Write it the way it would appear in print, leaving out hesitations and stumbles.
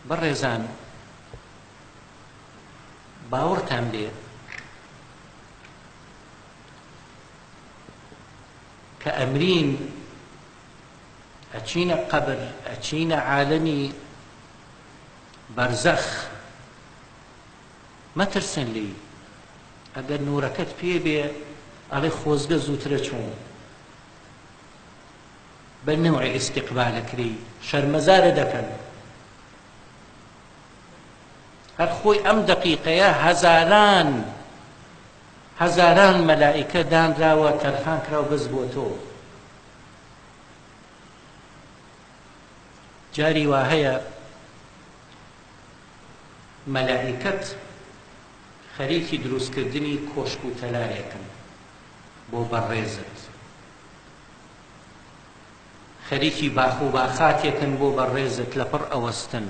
بەڕێزان باوەڕتان بێ کە ئەمرین ئەچینە قەبر، ئەچینە عالەمی بەرزەخ، مەترسن لێی، ئەگەر نورەکەت پێ بێ ئەڵێ خۆزگە زووترە چووم، بە نەوعێ ئیستیقبال ئەکرێی، شەرمەزارت دەکەن. هەر خۆی ئەم دەقیقەیە هەزاران هەزاران مەلائیکە دانراوە تەرخان کراو بەس بۆ تۆ. جاری وا هەیە مەلائیکەت خەریکی دروستکردنی کۆشک و تەلارێکن بۆ بەڕێزت، خەریکی باخ و باخاتێکن بۆ بەڕێزت لەپڕ ئەوەستن.